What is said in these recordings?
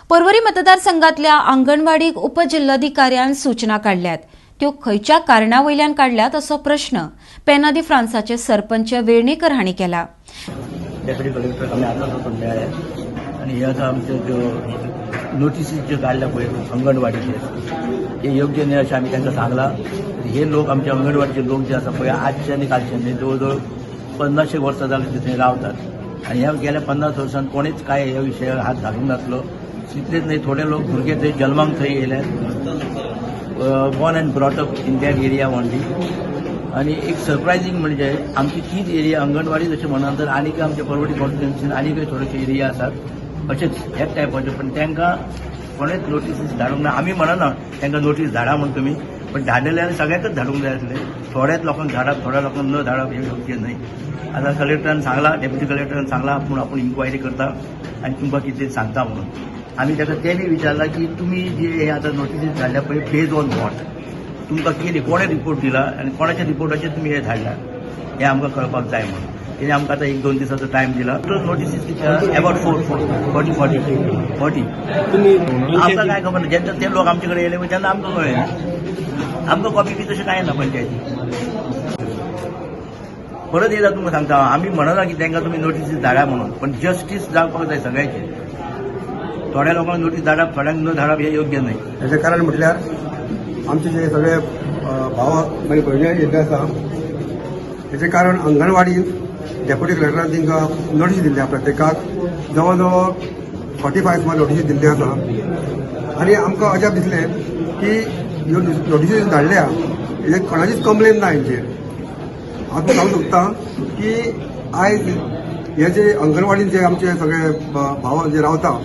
पर्वरी मतदारसंघातल्या आंगणवाडीक उपजिल्लोधिकाऱ्यान सूचना काडल्यात. त्यो खंयच्या कारणा वयल्यान काडल्यात असो प्रश्न पेना दी फ्रांसाचे सरपंच वेर्णेकर हांणी केला. डेप्युटी कलेक्टर आमी आतांच वचून मेळ्ळे आनी हे आतां आमच्यो ज्यो नोटिसीस ज्यो काडल्या पळय अंगणवाडीचेर, हे योग्य न्हय अशें आमी तांकां सांगलां. हे लोक, आमचे अंगणवाडीचे लोक जे आसा पळय, आजचे आनी कालचे न्हय, जवळ जवळ 50 एक वर्सां जालीं ते थंय रावतात आनी ह्या गेल्या 50 वर्सांत कोणेच कांय ह्या विशयार हात घालूंक नासलो. तितलेच न्हय, थोडे लोक भुरगे थंय जल्माक थंय येयले, born and brought up in that area only. आनी एक सरप्रायझींग म्हणजे आमची तीच एरिया अंगणवाडी जशें म्हणा तर आनीक आमच्या पर्वरी कॉन्स्टिट्युन्सीन आनीकय थोडेशे एरिया आसात अशेच ह्याच टायपाचे, पण तांकां कोणेच नोटीसीस धाडूंक ना. आमी म्हणना तांकां नोटीस धाडा म्हूण तुमी, पण धाडलेले जाल्यार सगळ्यांकच धाडूंक जाय आसले. थोड्याच लोकांक धाडप, थोड्या लोकांक न धाडप हें योग्य न्हय. आतां कलेक्टरान सांगलां, डेप्युटी कलेक्टरान सांगलां, आपूण आपूण इन्क्वायरी करता आनी तुमकां कितें सांगता म्हणून. आमी ताका तें बी विचारलां की तुमी जे हे आतां नोटिसीस धाडल्या पळय, बेज ऑन what तुमकां केली, कोणें रिपोर्ट दिला आनी कोणाच्या रिपोर्टाचेर तुमी हे धाडला हें आमकां कळपाक जाय म्हणून. तेणी आमकां आतां एक दोन दिसाचो टायम दिला. Notices about four 40 40 40. आमकां काय खबर ना. जेन्ना ते लोक आमचे कडेन येयले पळय तेन्ना आमकां कळ्ळें. आमकां कॉपी बी तशें कांय ना पंचायती. परत एकदां तुमकां सांगता, आमी म्हणना की तांकां तुमी नोटिसीस धाडा म्हणून, पण जस्टीस जावपाक जाय सगळ्याचें. थोड्या लोकांक नोटीस धाडप, थोड्यांक न धाडप हें योग्य न्हय. हेजें कारण म्हटल्यार आमचे जे सगळे भाव आनी भयणी येयल्ले आसा, हेजें कारण अंगणवाडी डेप्युटी कलेक्टरान तांकां नोटीस दिल्ली आसा. प्रत्येकाक जवळ जवळ 45 सुमार नोटिसी दिल्ली आसा आनी आमकां अजाप दिसलें की ह्यो नोटिसी धाडल्या हेजेर कोणाचीच कंप्लेन ना हेंचेर. हांव तुमकां सांगूंक सोदता की आयज हे जे अंगणवाडीन जे आमचे सगळे भाव जे रावता,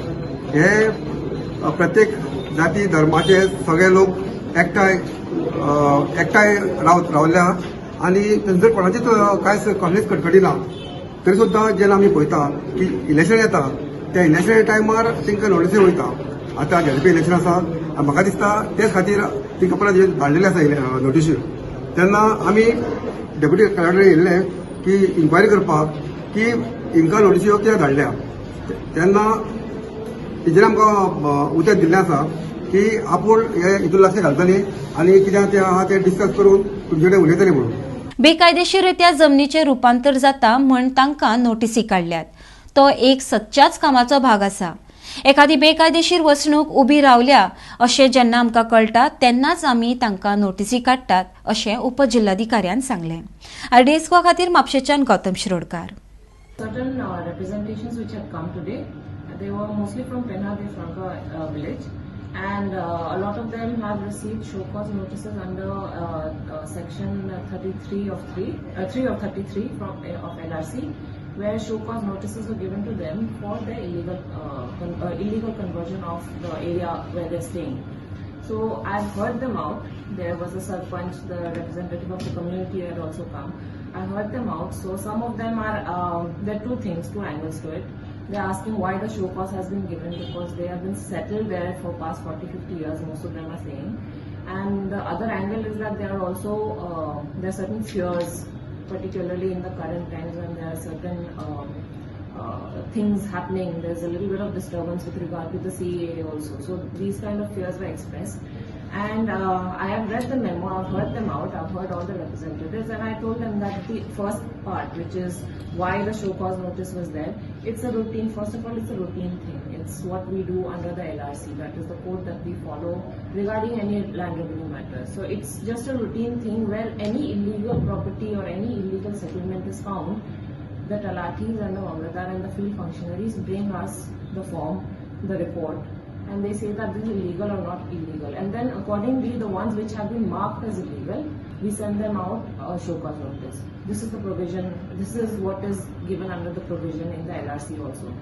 हे प्रत्येक जाती धर्माचे सगळे लोक एकठांय एकठांय रावल्या आनी थंयसर कोणाचीच कांयच कसलीच कटकटी ना. तरी सुद्दां जेन्ना आमी पळयता की इलेक्शन येता, त्या इलेक्शना टायमार तांकां नोटिसी वयता. आतां झेडपी इलेक्शन आसा आनी म्हाका दिसता तेच खातीर तांकां परत धाडलेले आसा नोटिशी. तेन्ना आमी डेप्युटी कलेक्टर येयल्ले की इन्क्वायरी करपाक की हिंकां नोटिसी कित्याक धाडल्या. तेन्ना तेजेर आमकां उतर दिल्लें आसा की आपूण हे हितून लक्ष घालतली आनी कितें तें आहा तें डिस्कस करून तुमचे कडेन उलयतली म्हणून. बेकायदेशीररित्या जमनीचें रुपांतर जाता म्हण तांकां नोटिसी काडल्यात. तो एक सदच्याच कामाचो भाग आसा. एखादी बेकायदेशीर वसणूक उबी रावल्या अशें जेन्ना आमकां कळटा तेन्नाच आमी तांकां नोटिसी काडटात अशें उपजिल्हाधिकाऱ्यान सांगलें. आरडीएस खातीर म्हापशेच्यान Gautam Shirodkar. Certain representations which had come today, they were mostly from Penha de Franca village, and a lot of them have received show cause notices under section 33 of 3, 3 of 33 of LRC, where show cause notices were given to them for their illegal conversion of the area where they're staying. So I've heard them out. There was a sarpanch, the representative of the community had also come. I heard them out. So some of them are, there are two things, two angles to it. They're asking why the show cause has been given because they have been settled there for past 40, 50 years, most of them are saying. And the other angle is that there are also, there are certain fears, particularly in the current times when there are certain things happening. There's a little bit of disturbance with regard to the CAA also. So these kind of fears were expressed. And I have read the memo, I've heard them out, I've heard all the representatives, and I told them that the first part, which is why the show cause notice was there, it's a routine, first of all, it's a routine thing. It's what we do under the LRC, that is the code that we follow regarding any land revenue matters. So it's just a routine thing where any illegal property or any illegal settlement is found, the talatis and the mamlatdar and the field functionaries bring us the form, the report, and they say that this is illegal or not illegal. And then accordingly, the ones which have been marked as illegal, we send them out a show cause notice. This is the provision, this is what is given under the provision in the LRC also.